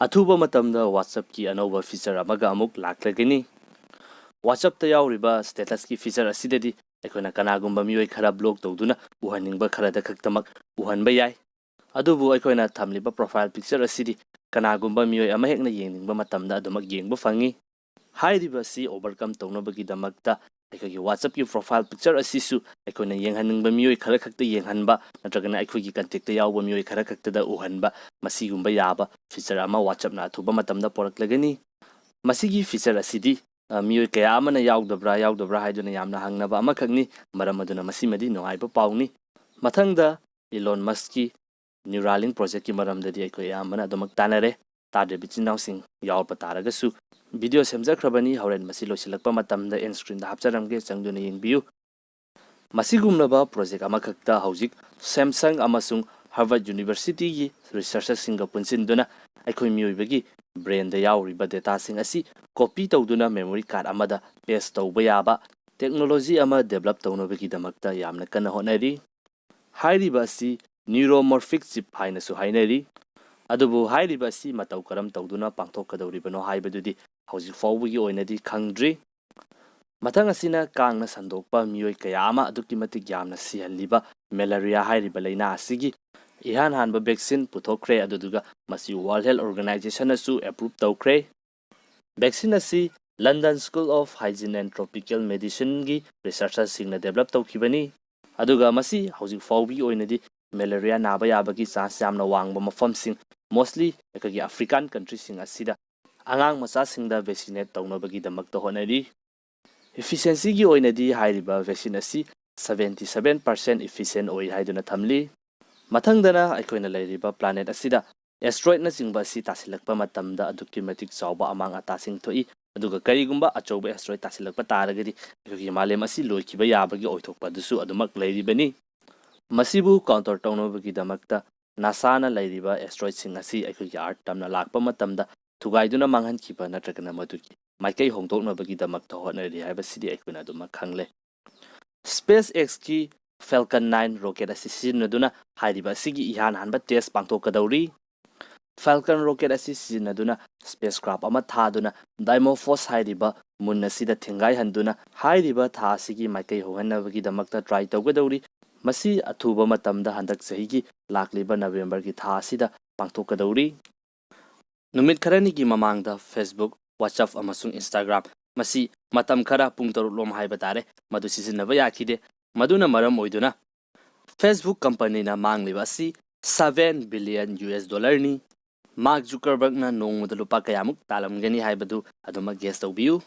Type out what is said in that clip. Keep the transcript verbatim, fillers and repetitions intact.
ꯑꯊꯨꯕ ꯃꯇꯝꯗ WhatsApp-ꯀꯤ ꯑꯅꯧꯕ feature ꯑꯃꯒ ꯑꯃꯨꯛ ꯂꯥꯛꯂꯒꯅꯤ꯫ WhatsApp-ꯇ ꯌꯥꯎꯔꯤꯕ status-ꯀꯤ feature ꯑꯁꯤꯗꯗꯤ ꯑꯩꯈꯣꯏꯅ ꯀꯅꯥꯒꯨꯝꯕ ꯃꯤꯑꯣꯏ ꯈꯔ block ꯇꯧꯗꯨꯅ ꯎꯍꯟꯅꯤꯡꯕ ꯈꯔꯗ ꯈꯛꯇꯃꯛ ꯎꯍꯟꯕ ꯌꯥꯏ꯫ ꯑꯗꯨꯕꯨ ꯑꯩꯈꯣꯏꯅ ꯊꯝꯂꯤꯕ profile picture ꯑꯁꯤꯗꯤ ꯀꯅꯥꯒꯨꯝꯕ ꯃꯤꯑꯣꯏ ꯑꯃꯍꯦꯛꯅ ꯌꯦꯡꯅꯤꯡꯕ ꯃꯇꯝꯗ ꯑꯗꯨꯃꯛ ꯌꯦꯡꯕ ꯐꯪꯏ꯫ ꯍꯥꯏꯔꯤꯕ ꯑꯁꯤ overcome ꯇꯧꯅꯕꯒꯤꯗꯃꯛꯇ ꯑꯩꯈꯣꯏꯒꯤ WhatsApp-ꯀꯤ profile picture ꯑꯁꯤꯁꯨ ꯑꯩꯈꯣꯏꯅ ꯌꯦꯡꯍꯟꯅꯤꯡꯕ ꯃꯤꯑꯣꯏ ꯈꯔ ꯈꯛꯇ ꯌꯦꯡꯍꯟꯕ ꯅꯠꯇ꯭ꯔꯒꯅ ꯑꯩꯈꯣꯏꯒꯤ contact-ꯇ ꯌꯥꯎꯕ ꯃꯤꯑꯣꯏ ꯈꯔ ꯈꯛꯇꯗ ꯎꯍꯟꯕ, ꯃꯁꯤꯒꯨꯝꯕ ꯌꯥꯕ feature ꯑꯃ WhatsApp-ꯅ ꯑꯊꯨꯕ ꯃꯇꯝꯗ ꯄꯨꯔꯛꯂꯒꯅꯤ꯫ ꯃꯁꯤꯒꯤ feature ꯑꯁꯤꯗꯤ, ꯑ, ꯃꯤꯑꯣꯏ ꯀꯌꯥ ꯑꯃꯅ ꯌꯥꯎꯗꯕ꯭ꯔꯥ, ꯌꯥꯎꯗꯕ꯭ꯔꯥ ꯍꯥꯏꯗꯨꯅ ꯌꯥꯝꯅ ꯍꯪꯅꯕ ꯑꯃꯈꯛꯅꯤ꯫ ꯃꯔꯝ ꯑꯗꯨꯅ ꯃꯁꯤꯃꯗꯤ ꯅꯨꯡꯉꯥꯏꯕ ꯄꯥꯎꯅꯤ꯫ ꯃꯊꯪꯗ Elon Musk-ꯀꯤ Neuralink project-ꯀꯤ ꯃꯔꯝꯗꯗꯤ ꯑꯩꯈꯣꯏ ꯑꯌꯥꯝꯕꯅ ꯑꯗꯨꯃꯛ ꯇꯥꯟꯅꯔꯦ꯫ ꯇꯥꯗ꯭ꯔꯤꯕ ꯏꯆꯤꯟ ꯏꯅꯥꯎꯁꯤꯡ ꯌꯥꯎꯔꯕ ꯇꯥꯔꯒꯁꯨ video ꯁꯦꯝꯖꯈ꯭ꯔꯕꯅꯤ, ꯍꯣꯔꯦꯟ ꯃꯁꯤ ꯂꯣꯏꯁꯤꯜꯂꯛꯄ ꯃꯇꯝꯗ end screen-ꯗ ꯍꯥꯞꯆꯔꯝꯒꯦ, ꯆꯪꯗꯨꯅ ꯌꯦꯡꯕꯤꯌꯨ꯫ ꯃꯁꯤꯒꯨꯝꯂꯕ project ꯑꯃꯈꯛꯇ ꯍꯧꯖꯤꯛ Samsung ꯑꯃꯁꯨꯡ Harvard University-ꯒꯤ researcher-ꯁꯤꯡꯒ ꯄꯨꯟꯁꯤꯟꯗꯨꯅ ꯑꯩꯈꯣꯏ ꯃꯤꯑꯣꯏꯕꯒꯤ brain-ꯗ ꯌꯥꯎꯔꯤꯕ data-ꯁꯤꯡ ꯑꯁꯤ copy ꯇꯧꯗꯨꯅ memory card ꯑꯃꯗ paste ꯇꯧꯕ ꯌꯥꯕ technology ꯑꯃ develop ꯇꯧꯅꯕꯒꯤꯗꯃꯛꯇ ꯌꯥꯝꯅ ꯀꯟꯅ ꯍꯣꯠꯅꯔꯤ꯫ ꯍꯥꯏꯔꯤꯕ ꯑꯁꯤ neuromorphic chip ꯍꯥꯏꯅꯁꯨ ꯍꯥꯏꯅꯔꯤ꯫ ꯑꯗꯨꯕꯨ ꯍꯥꯏꯔꯤꯕ ꯑꯁꯤ ꯃꯇꯧ ꯀꯔꯝ ꯇꯧꯗꯨꯅ ꯄꯥꯡꯊꯣꯛꯀꯗꯧꯔꯤꯕꯅꯣ ꯍꯥꯏꯕꯗꯨꯗꯤ ꯍꯧꯖꯤꯛ ꯐꯥꯎꯕꯒꯤ ꯑꯣꯏꯅꯗꯤ ꯈꯪꯗ꯭ꯔꯤ꯫ ꯃꯊꯪ ꯑꯁꯤꯅ ꯀꯥꯡꯅ ꯁꯟꯗꯣꯛꯄ ꯃꯤꯑꯣꯏ ꯀꯌꯥ ꯑꯃ ꯑꯗꯨꯛꯀꯤ ꯃꯇꯤꯛ ꯌꯥꯝꯅ ꯁꯤꯍꯜꯂꯤꯕ malaria ꯍꯥꯏꯔꯤꯕ ꯂꯥꯏꯅꯥ ꯑꯁꯤꯒꯤ ꯏꯍꯥꯟ ꯍꯥꯟꯕ vaccine ꯄꯨꯊꯣꯛꯈ꯭ꯔꯦ, ꯑꯗꯨꯗꯨꯒ ꯃꯁꯤ World Health Organization-ꯅꯁꯨ approve ꯇꯧꯈ꯭ꯔꯦ꯫ Vaccine ꯑꯁꯤ London School of Hygiene and Tropical Medicine-ꯒꯤ researcher-ꯁꯤꯡꯅ develop ꯇꯧꯈꯤꯕꯅꯤ, ꯑꯗꯨꯒ ꯃꯁꯤ ꯍꯧꯖꯤꯛ ꯐꯥꯎꯕꯒꯤ ꯑꯣꯏꯅꯗꯤ malaria ꯅꯥꯕ ꯌꯥꯕꯒꯤ chance ꯌꯥꯝꯅ ꯋꯥꯡꯕ ꯃꯐꯝꯁꯤꯡ, mostly ꯑꯩꯈꯣꯏꯒꯤ African country-ꯁꯤꯡ ꯑꯁꯤꯗ ꯑꯉꯥꯡ ꯃꯆꯥꯁꯤꯡꯗ vaccinate ꯇꯧꯅꯕꯒꯤꯗꯃꯛꯇ ꯍꯣꯠꯅꯔꯤ꯫ Efficiency-ꯒꯤ ꯑꯣꯏꯅꯗꯤ ꯍꯥꯏꯔꯤꯕ vaccine ꯑꯁꯤ seventy seven percent efficient ꯑꯣꯏ ꯍꯥꯏꯗꯨꯅ ꯊꯝꯂꯤ꯫ ꯃꯊꯪꯗꯅ ꯑꯩꯈꯣꯏꯅ ꯂꯩꯔꯤꯕ planet ꯑꯁꯤꯗ asteroid-ꯅꯆꯤꯡꯕ ꯑꯁꯤ ꯇꯥꯁꯤꯜꯂꯛꯄ ꯃꯇꯝꯗ ꯑꯗꯨꯛꯀꯤ ꯃꯇꯤꯛ ꯆꯥꯎꯕ ꯑꯃꯥꯡ ꯑꯇꯥꯁꯤꯡ ꯊꯣꯛꯏ, ꯑꯗꯨꯒ ꯀꯔꯤꯒꯨꯝꯕ ꯑꯆꯧꯕ asteroid ꯇꯥꯁꯤꯜꯂꯛꯄ ꯇꯥꯔꯒꯗꯤ ꯑꯩꯈꯣꯏꯒꯤ ꯃꯥꯂꯦꯝ ꯑꯁꯤ ꯂꯣꯏꯈꯤꯕ ꯌꯥꯕꯒꯤ ꯑꯣꯏꯊꯣꯛꯄ ꯑꯗꯨꯁꯨ ꯑꯗꯨꯃꯛ ꯂꯩꯔꯤꯕꯅꯤ꯫ ꯃꯁꯤꯕꯨ counter ꯇꯧꯅꯕꯒꯤꯗꯃꯛꯇ NASA-ꯅ ꯂꯩꯔꯤꯕ asteroid-ꯁꯤꯡ ꯑꯁꯤ ꯑꯩꯈꯣꯏꯒꯤ Earth ꯇꯝꯅ ꯂꯥꯛꯄ ꯃꯇꯝꯗ ꯊꯨꯒꯥꯏꯗꯨꯅ ꯃꯥꯡꯍꯟꯈꯤꯕ ꯅꯠꯇ꯭ꯔꯒꯅ ꯃꯗꯨꯒꯤ ꯃꯥꯏꯀꯩ ꯍꯣꯡꯗꯣꯛꯅꯕꯒꯤꯗꯃꯛꯇ ꯍꯣꯠꯅꯔꯤ ꯍꯥꯏꯕꯁꯤꯗꯤ ꯑꯩꯈꯣꯏꯅ ꯑꯗꯨꯃꯛ ꯈꯪꯂꯦ꯫ SpaceX-ꯀꯤ Falcon nine rocket ꯑꯁꯤ ꯁꯤꯖꯤꯟꯅꯗꯨꯅ ꯍꯥꯏꯔꯤꯕ ꯑꯁꯤꯒꯤ ꯏꯍꯥꯟ ꯍꯥꯟꯕ test ꯄꯥꯡꯊꯣꯛꯀꯗꯧꯔꯤ꯫ Falcon rocket ꯑꯁꯤ ꯁꯤꯖꯤꯟꯅꯗꯨꯅ spacecraft ꯑꯃ ꯊꯥꯗꯨꯅ Dimorphos ꯍꯥꯏꯔꯤꯕ moon ꯑꯁꯤꯗ ꯊꯤꯡꯒꯥꯏꯍꯟꯗꯨꯅ ꯍꯥꯏꯔꯤꯕ ꯊꯥ ꯑꯁꯤꯒꯤ ꯃꯥꯏꯀꯩ ꯍꯣꯡꯍꯟꯅꯕꯒꯤꯗꯃꯛꯇ try ꯇꯧꯒꯗꯧꯔꯤ꯫ ꯃꯁꯤ ꯑꯊꯨꯕ ꯃꯇꯝꯗ ꯍꯟꯗꯛ ꯆꯍꯤꯒꯤ ꯂꯥꯛꯂꯤꯕ November ꯒꯤ ꯊꯥ ꯑꯁꯤꯗ ꯄꯥꯡꯊꯣꯛꯀꯗꯧꯔꯤ꯫ ꯅꯨꯃꯤꯠ ꯈꯔꯅꯤꯒꯤ ꯃꯃꯥꯡꯗ Facebook, WhatsApp ꯑꯃꯁꯨꯡ Instagram ꯃꯁꯤ ꯃꯇꯝ ꯈꯔ, ꯄꯨꯡ ꯇꯔꯨꯛ ꯂꯣꯝ ꯍꯥꯏꯕ ꯇꯥꯔꯦ, ꯃꯗꯨ ꯁꯤꯖꯤꯟꯅꯕ ꯌꯥꯈꯤꯗꯦ꯫ ꯃꯗꯨꯅ ꯃꯔꯝ ꯑꯣꯏꯗꯨꯅ Facebook company ꯅ ꯃꯥꯡꯂꯤꯕ ꯑꯁꯤ seven billion U S dollar ꯅꯤ꯫ Mark Zuckerberg ꯅ ꯅꯣꯡꯃꯗ ꯂꯨꯄꯥ ꯀꯌꯥꯃꯨꯛ ꯇꯥꯜꯂꯝꯒꯅꯤ ꯍꯥꯏꯕꯗꯨ ꯑꯗꯨꯃꯛ guess ꯇꯧꯕꯤꯌꯨ꯫